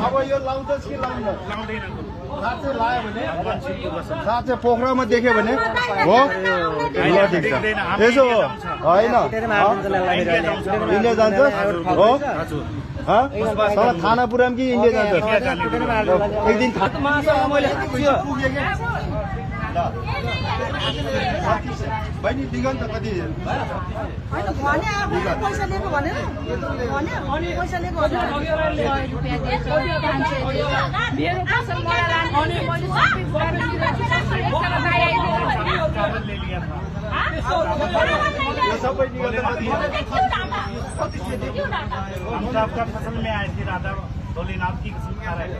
अब यो लाउँछ कि लाउँदैन साँच्चै पोखरामा देख्यो भने हो त्यसो होइन इन्डिया जान्छ हो खानापुराम कि इन्डिया जान्छ एक दिन बहिनी दिगन्त कति पैसा लिएको भनेर पैसा लिएको सबै आपका फसल में आए थे राधा भोलेनाथ की कसम खा रहे थे